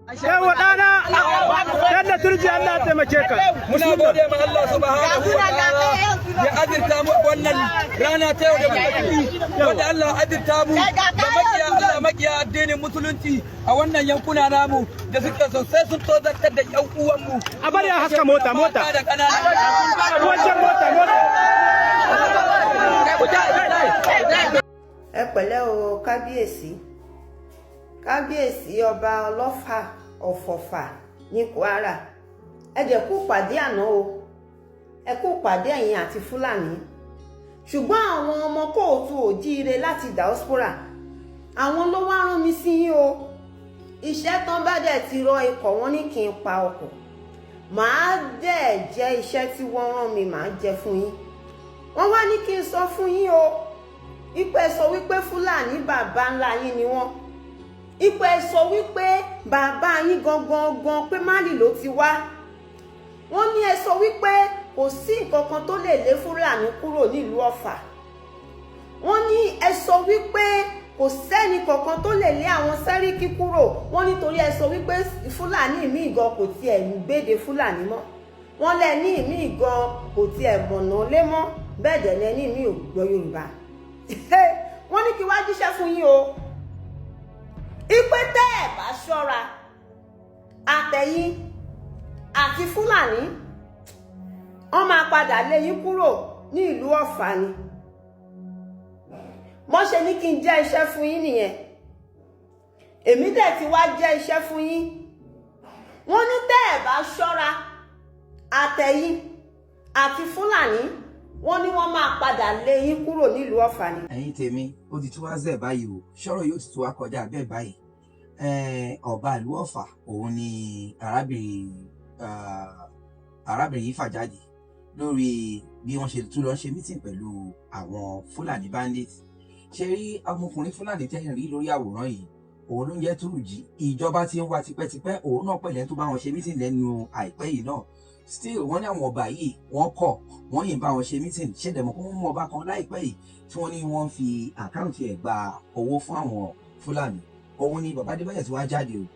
Yawa ɗana, Bello Turji, Allah ya taimake ka. Muna gode ma Allah subhanahu wa ta'ala ya azurta mu wannan rana ta yau da muka ciki, wanda Allah ya azurta mu da makiya Allah, makiya addinin Musulunci a wannan yankuna namu da suke sosai sun tozartar da yan uwanmu. A bari a haska mota, mota. Mata da ƙanana. Wancan mota, mota. Ẹ pẹ̀lẹ́ o, kábíyèsí, kábíyèsí ọba Ọlọ́fà Ọ̀fọ̀fà ní Kwara. Ẹ dẹ̀ kú pàdé àná o, ẹ kú pàdé ẹ̀yin àti Fúlàní. Ṣùgbọ́n àwọn ọmọ káàárọ̀ oòjíire láti diaspora, àwọn ló wá rán mi sí yín o. Iṣẹ́ tán bá dẹ̀ ti rọ ikọ̀ wọn ní kí n pa ọkọ̀, màá dẹ̀ jẹ́ iṣẹ́ tí wọ́n rán mi, màá jẹ́ fún yín. Wọ́n wá ní kí n sọ fún yín o, ipò ẹ sọ wípé Fúlàní bàbá ńlá yín ni wọ́n. Ipò ẹ sọ wípé bàbá yín gangan gan pé Málì ló ti wá. Wọ́n ní ẹ sọ wípé kò sí nǹkan kan tó lè lé Fúlàní kúrò nílùú Ọ̀fà. Wọ́n ní ẹ sọ wípé kò sẹ́ni kankan tó lè lé àwọn Sẹ́ríkì kúrò. Wọ́n nítorí ẹ sọ wípé Fúlàní míì gan kò tiẹ̀ ń gbéde Fúlàní mọ́. Wọ́n lẹ ní ìmíì gan kò tiẹ̀ mọ̀nà lé mọ́, bẹ́ẹ̀ dẹ̀ lẹ ní ìmíì ò gbọ́ Yorùbá. Wọ́n ní kí wá jíṣẹ́ fún yín o, ipe tẹ́ ẹ̀ bá ṣọ́ra, àtẹ̀yìn àti Fúlàní, wọ́n máa padà lé yín kúrò ní ìlú Ọ̀fà ni. Wọ́n ṣe ní kí n jẹ́ iṣẹ́ fún yín nìyẹn. Èmi dẹ̀ ti wá jẹ́ iṣẹ́ fún yín. Wọ́n ní tẹ́ ẹ̀ bá ṣọ́ra, àtẹ̀yìn àti Fúlàní, wọ́n ní wọ́n máa padà lé yín kúrò nílùú Ọ̀fà ni. Ẹ̀yin tèmi, ó ti tú wá zẹ̀ báyìí o. Ṣọ́rọ̀ yóò ti tú wá kọjá bẹ́ẹ̀ báyìí. Ọba ìlú Ọ̀fà òun ni arábìnrin yìí fà jáde lórí bí wọ́n ṣe tún lọ ṣe meeting pẹ̀lú àwọn Fúlàní bandits. Ṣe rí ọmọkùnrin Fúlàní tẹ́yìn rí lórí àwòrán yìí, òun ló ń jẹ́ Túrùjí. Ìjọba ti ń wá tipẹ́tipẹ́. Òun náà pẹ̀lẹ́ tó bá wọn ṣe meeting lẹ́nu àìpẹ́ yìí náà. Still, wọ́n ní àwọn ọba yìí, wọ́n kọ̀, wọ́n yìí ń bá wọn ṣe meeting. Ṣẹ̀dẹ̀ mọ̀ kó wọ́n mú ọba kan láìpẹ́ yìí tí wọ́n ní wọ́n fi account ẹ̀ gba owó fún àwọn Fúlàní? Òun ni bàbá Adébáyọ̀ tí wàá jáde o.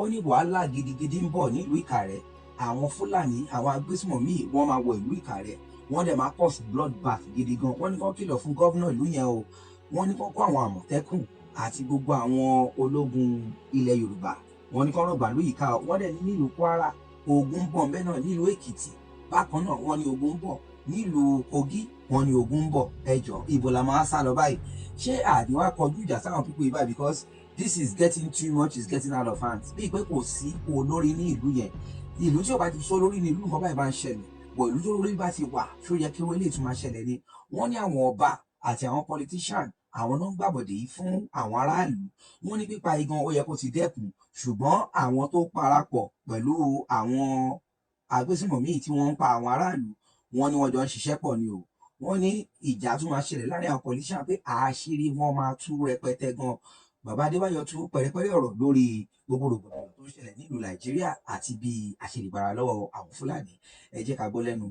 Ó ní wàhálà gidigidi ń bọ̀ nílùú Ìkàrẹ́. Àwọn Fúlàní, àwọn agbésùmọ̀mí, wọ́n máa wọ ìlú Ìkàrẹ́, wọ́n dẹ̀ máa cause blood bath gidi gan. Wọ́n ní kó kìlọ̀ fún governor ìlú yẹn o. Wọ́n ní kó kó àwọn Àmọ̀tẹ́kùn àti gbogbo àwọn ológun ilẹ̀ Yorùbá. Wọ́n ní kó rọ̀gbà lóyìí ká. Wọ́n dẹ̀ ní nílùú Kwara, ogun ń bọ̀ ńbẹ́ náà. Nílùú Èkìtì bákan náà, wọ́n ní ogun ń bọ̀. Nílùú Kogi, wọ́n ní ogun ń bọ̀. Ẹjọ́, ibo la máa sá lọ báyìí? Ṣé àdìwá kọjú ìjà sáwọn people yìí báyìí? Because this is getting too much, is getting out of hand. Bíi pé kò sí olórí ní ìlú yẹn. Ìlú tí ò bá ti sọ lórí ní ìlú, nǹkan báyìí bá ń ṣẹlẹ̀ bọ̀. Ìlú tó lórí bá ti wà, ṣó yẹ kí wọ́n lè tún máa ṣẹlẹ̀ ni? Wọ́n ní àwọn ọba àti àwọn politician, àwọn náà ń gbàbọ̀dé yìí fún àwọn aráàlú. Wọ́n ní pípa igan, ó yẹ kó ti dẹ́kun, ṣùgbọ́n àwọn tó parapọ̀ pẹ̀lú àwọn agbésùnmọ̀mí tí wọ́n ń pa àwọn aráàlú, wọ́n ní wọ́n jọ ń ṣiṣẹ́ pọ̀ ni o. Wọ́n ní ìjà tún máa ṣẹlẹ̀ láàrin àwọn politician, pé àṣírí wọn máa tú rẹpẹtẹ gan. Bàbá Adébáyọ̀ tú pẹ̀rẹ̀pẹ̀rẹ̀ ọ̀rọ̀ lórí gbogbo rògbòdìyàn tó ń ṣẹlẹ̀ nílùú Nàìjíríà àti bí àṣírí lọ́wọ́ àwọn Fúlàní. Ẹ jẹ́ ká gbọ́ lẹ́nu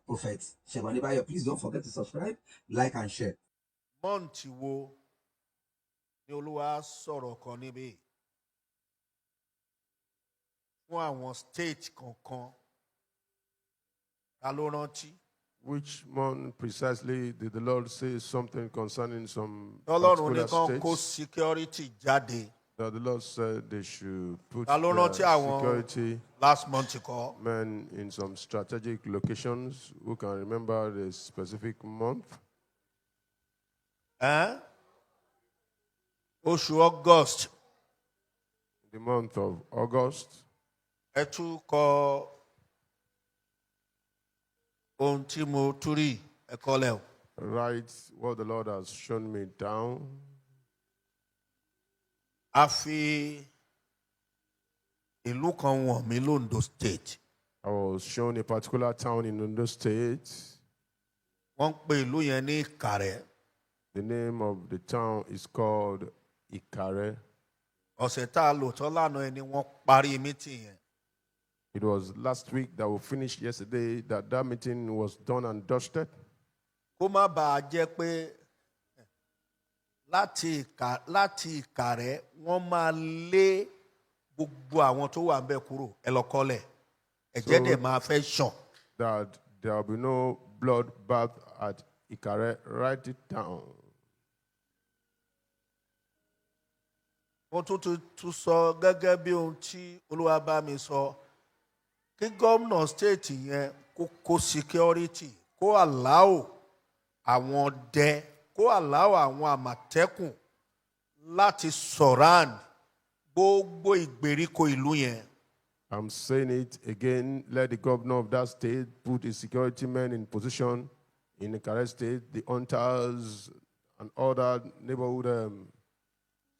Prophet Ṣẹ́gun Adébáyọ̀. Please don't forget to subscribe, like and share. Month wo ni Olúwa sọ̀rọ̀ kan níbí fún àwọn state kankan? Ta ló rántí? Which month precisely did the Lord say something concerning some Ọlọ́run ní particular kán kó states? security jáde. That the Lord said they should put Ta ló their rántí àwọn security last month kọ́? men in some strategic locations. Who can remember the specific month? Ẹ́n? Oṣù August. The month of August. Ẹ tún kọ ohun tí mo tún rí, ẹ kọ́lẹ̀ o. Write what the Lord has shown me down. A fi ìlú kan wọ̀n mí l'Ondo State. I was shown a particular town in Ondo State. Wọ́n ń pe ìlú yẹn ní Ìkàrẹ́. The name of the town is called Ikare. Ọ̀sẹ̀ tá a lò tán lánàá ẹni wọ́n parí meeting yẹn. It was last week that we finished yesterday that that meeting was done and dusted. Kó má bàa jẹ́ pé láti Ìkàrẹ́, wọ́n máa lé Gbogbo àwọn tó wà ńbẹ̀ kúrò, ẹ lọ kọ́lẹ̀. Ẹ̀jẹ̀ dẹ̀ máa fẹ́ ṣàn. That there will be no bloodbath at Ikare. Write it down. Mo tún ti tún sọ gẹ́gẹ́ bí ohun tí Olúwa bá mi sọ, kí gómìnà state yẹn kó kó security, kó allow àwọn ọdẹ, kó allow àwọn Àmọ̀tẹ́kùn láti surround gbogbo ìgbèríko ìlú yẹn. I'm saying it again. Let the governor of that state put his security men in position in Ikare State, the hunters and other neighborhood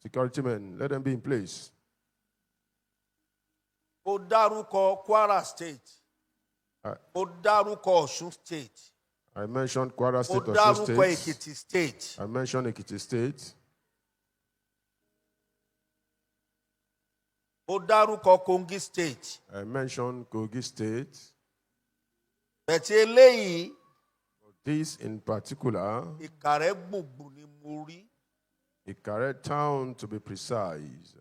security men. Let them be in place. Ó dárúkọ Kwara State, ó dárúkọ Ọ̀ṣun State, I mentioned Kwara ó State, Osun dárúkọ State. Èkìtì State. I mentioned Ekiti State. Ó dárúkọ Kogi State. I mentioned Kogi State. But eléyìí, This in particular, Ìkàrẹ́ gbùngbùn ni mo rí. Ikare town to be precise.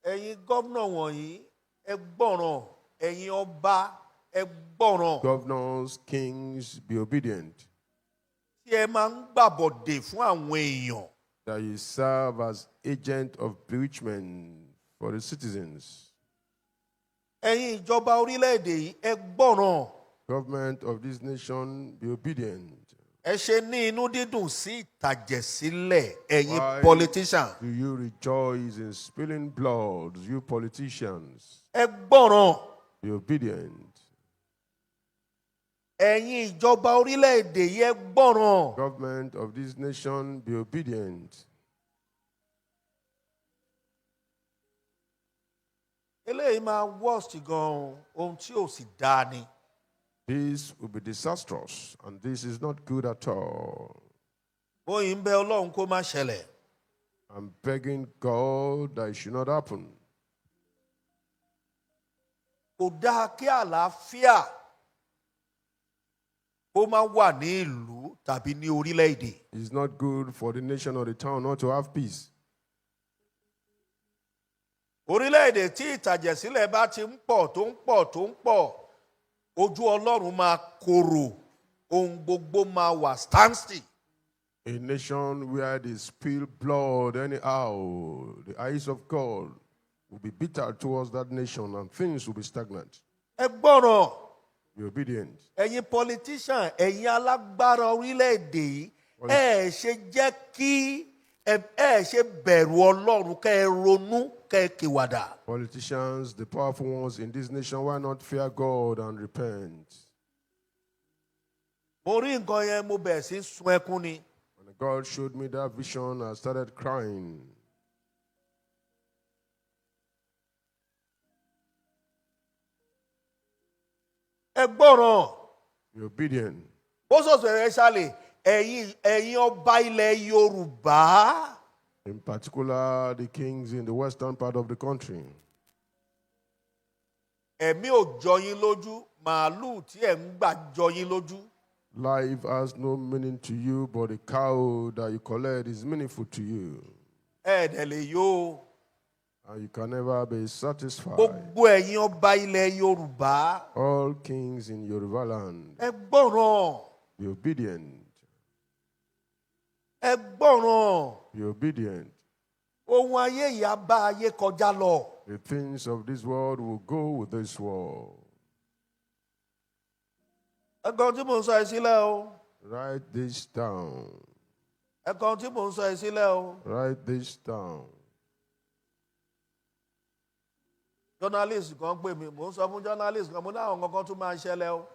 Ẹ̀yin gómìnà wọ̀nyí, ẹ gbọ́ràn. Ẹ̀yin ọba, ẹ gbọ́ràn. Governors, kings, be obedient. Tí ẹ máa ń gbàbọ̀dè fún àwọn èèyàn. That you serve as agent of bewitchment for the citizens. Ẹ̀yin ìjọba orílẹ̀-èdè yìí, ẹ gbọ́ràn. Government of this nation, be obedient. Ẹ ṣe ní inú dídùn sí ìtàjẹ̀sílẹ̀, ẹ̀yin Why politician? do you rejoice in spilling blood, you politicians? Ẹ gbọ́ràn. Be obedient. Ẹ̀yin ìjọba orílẹ̀-èdè yìí, ẹ gbọ́ràn. Government of this nation, be obedient. Eléyìí máa worst gan-an, ohun tí ò sì dáa ni. This will be disastrous, and this is not good at all. Bóyá ń bẹ Ọlọ́run kó má ṣẹlẹ̀. I'm begging God that it should not happen. Kò dáa kí àlàáfíà kó má wà ní ìlú tàbí ní orílẹ̀-èdè. It's not good for the nation or the town not to have peace. Orílẹ̀-èdè tí ìtàjẹ̀sílẹ̀ bá ti ń pọ̀, tó ń pọ̀, tó ń pọ̀, ojú Ọlọ́run máa korò, ohun gbogbo máa wà standstill. A nation where they spill blood anyhow, the eyes of God will be bitter towards that nation and things will be stagnant. Ẹ gbọ́ràn. Be obedient. Ẹ̀yin politician, ẹ̀yin alágbára orílẹ̀-èdè yìí, ẹ ṣe jẹ́ kí ẹ ṣe bẹ̀rù Ọlọ́run, kẹ́ ẹ ronú, kẹ́ ẹ kìwàdà. Politicians, the powerful ones in this nation, why not fear God and repent? Mo rí nǹkan yẹn, mo bẹ̀rẹ̀ sí sun ẹkún ni. When God showed me that vision, I started crying. Ẹ gbọ́ràn. Be obedient. Ó sọ̀sọ̀ rẹ̀ ṣàlẹ̀, ẹ̀yin ọba ilẹ̀ Yorùbá. In particular, the kings in the western part of the country. Ẹ̀mí ò jọ yín lójú, màálùú tí ẹ̀ ń gbà jọ yín lójú. Life has no meaning to you, but the cow that you collect is meaningful to you. Ẹ dẹ̀ lè yó o. And you can never be satisfied. Gbogbo ẹ̀yin ọba ilẹ̀ Yorùbá, All kings in Yoruba land, ẹ gbọ́ràn. be obedient. Ẹ gbọ́ràn. Be obedient. Ohun ayé yìí á bá ayé kọjá lọ. The things of this world will go with this world. Ẹ kọ ohun tí mò ń sọ yìí sílẹ̀ o. Write this down. Ẹ kọ ohun tí mò ń sọ yìí sílẹ̀ o. Write this down. Journalist kan pè mí, mò ń sọ fún journalist kan, mo ní àwọn kankan tún máa ń ṣẹlẹ̀ o.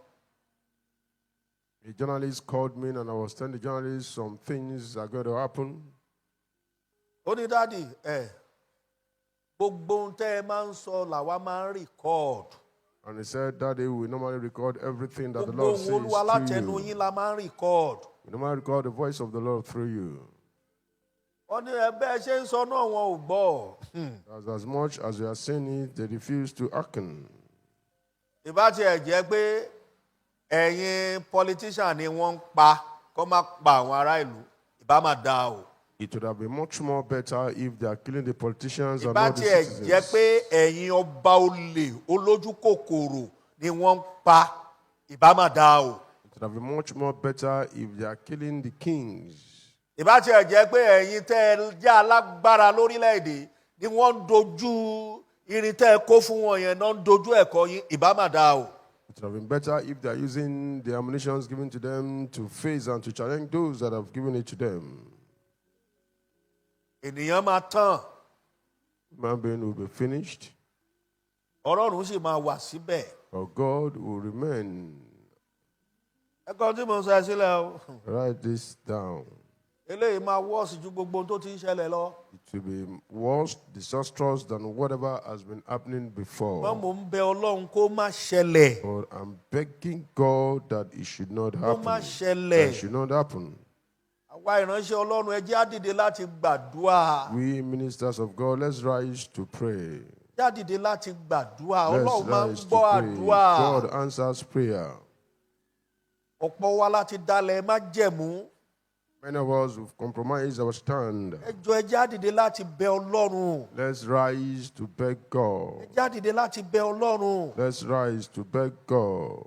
A journalist called me and I was telling the journalist some things are going to happen. Ó ní, "Daddy, ẹ gbogbo ohun tẹ́ ẹ máa ń sọ làwa máa ń record." And he said, "Daddy, we normally record everything that the Gbogbo Lord ohun Olúwa says látẹnu to you. yín la máa ń record. We normally record the voice of the Lord through you." Wọ́n ní ẹ bẹ́ẹ̀ ṣe ń sọ náà, wọn ò gbọ́. As much as you are saying it, they refuse to hearken. Ìbá tiẹ̀ jẹ́ pé ẹ̀yin politician ni wọ́n ń pa, kó má pa àwọn ará ìlú, ìbá máa dáa o. It would have been much more better if they are killing the politicians and Ìbá not the tiẹ̀ jẹ́ citizens. pé ẹ̀yin ọba olè olójú kòkòrò ni wọ́n ń pa, ìbá má dáa o. It would have been much more better if they are killing the kings. Ìbá tiẹ̀ jẹ́ pé ẹ̀yin tẹ́ ẹ jẹ́ alágbára lórílẹ̀‐èdè ni wọ́n ń dojú irin tẹ́ ẹ kó fún wọn yẹn náà ń dojú ẹ̀kọ́ yín, ìbá má dáa o. It would have been better if they are using the ammunitions given to them to face and to challenge those that have given it to them. Ènìyàn máa tán, Human being will be finished, Ọlọ́run sì máa wà síbẹ̀. but God will remain. Ẹ kọ tí mo ń sọ ẹ sílẹ̀ o. Write this down. Eléyìí máa worse ju gbogbo ohun tó ti ń ṣẹlẹ̀ lọ. It will be worse, disastrous than whatever has been happening before. Wọ́n mò ń bẹ Ọlọ́run kó má ṣẹlẹ̀. But I'm begging God that it should not Kó happen. má That ṣẹlẹ̀. it should not happen. Àwa ìránṣẹ́ Ọlọ́run, ẹ jẹ́ á dìde láti gbàdúrà. We ministers of God, let's rise to pray. Jẹ́ á dìde láti gbàdúrà. Let's Ọlọ́run máa ń rise to gbọ́ pray. àdúrà. God answers prayer. Ọ̀pọ̀ wa láti dalẹ̀ májẹ̀mú. Many of us have compromised our stand. Ẹ jọ̀ọ́, ẹ jẹ́ á dìde láti bẹ Ọlọ́run. Let's rise to beg God. Ẹ jẹ́ á dìde láti bẹ Ọlọ́run. Let's rise to beg God.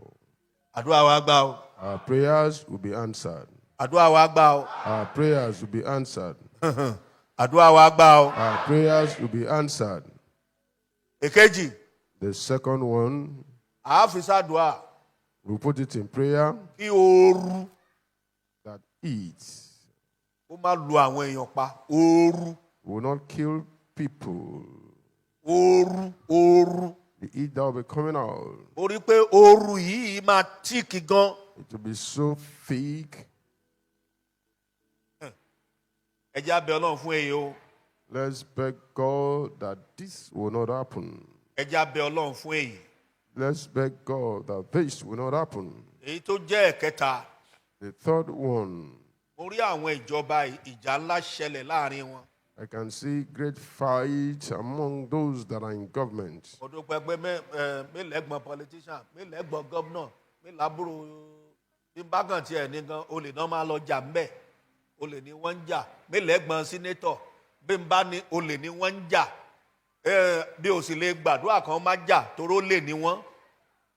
Àdúrà wa gbà o. Our prayers will be answered. Àdúrà wa gbà o. Our prayers will be answered. Àdúrà wa gbà o. Our prayers will be answered. Èkejì, The second one, àá fi sádùá we'll put it in prayer kí ooru that it ó má lu àwọn èèyàn pa. Ooru, will not kill people. ooru, ooru. The heat that will be coming out, Ó rí pé ooru yìí máa thick gan. it will be so thick. Ẹ jẹ́ á bẹ Ọlọ́run fún èyí o. Let's beg God that this will not happen. Ẹ jẹ́ á bẹ Ọlọ́run fún èyí. Let's beg God that this will not happen. Èyí tó jẹ́ ẹ̀kẹta, The third one, mo rí àwọn ìjọba, ìjà ńlá ṣẹlẹ̀ láàrin wọn. I can see great fight among those that are in government. Mo dúpẹ́ pé mi lẹ́gbọ̀n politician, mi lẹ́gbọ̀n gómìnà, mi lábúrò bí n bá kàn tiẹ̀ ní gan, olè náà máa lọ jà ńbẹ̀, olè ní wọ́n ń jà. Mi lẹ́gbọ̀n senator, bí n bá ní, olè ní wọ́n ń jà. Bí o sì lè gbàdúrà kan má jà toró lè ní wọ́n.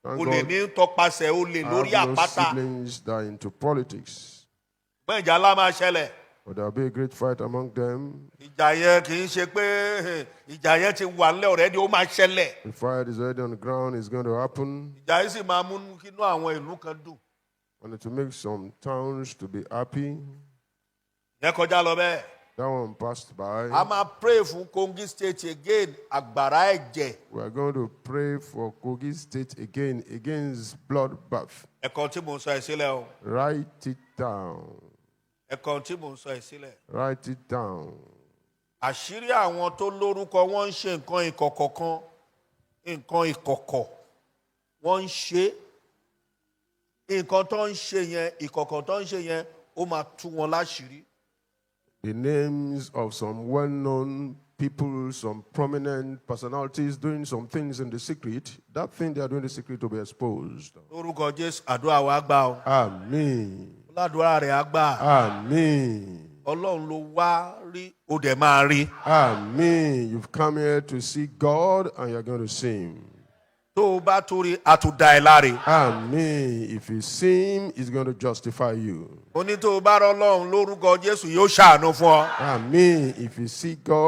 Thank Olè God, ní tọpasẹ̀ olè I lórí have no àpáta. siblings that are into politics. Gbọ́n ìjà ńlá máa ṣẹlẹ̀. But there will be a great fight among them. Ìjà yẹn kì í ṣe pé ìjà yẹn ti wà nílẹ̀ already, ó máa ṣẹlẹ̀. The fight is already on the ground, it's going to happen. Ìjà yìí sì máa mú kínú àwọn ìlú kan dùn. And to make some towns to be happy. Yẹn kọjá lọ bẹ́ẹ̀. That one passed by. A máa pray fún Kogi State again, àgbàrá ẹ̀jẹ̀. We are going to pray for Kogi State again against bloodbath. Ẹ kọ tí mò ń sọ ẹ̀ sílẹ̀ o. Write it down. Ẹ kọ tí mò ń sọ ẹ̀ sílẹ̀. Write it down. Àṣírí àwọn tó lórúkọ, wọn ń ṣe nǹkan ìkọ̀kọ̀ kan, nǹkan ìkọ̀kọ̀ wọ́n ń ṣe. Nǹkan tó ń ṣe yẹn, ìkọ̀kọ̀ tó ń ṣe yẹn, ó máa tú wọn láṣìírí. The names of some well known people, some prominent personalities doing some things in the secret, that thing they are doing in the secret will be exposed. Lórúkọ Jésù, àdúrà wa gbà o. Amen. Ládùúrà rẹ̀ á gbà. Amen. Ọlọ́run ló wá rí, ó dẹ̀ máa rí. Amen. You've come here to see God and you're going to see Him. Tó o bá torí, a tún dá ẹ láre. Amen. If you see Him, He's going to justify you. Ó ní tó o bá rọ Ọlọ́run, lórúkọ Jésù, yóò ṣàánú fún ọ. Amen. If you see God,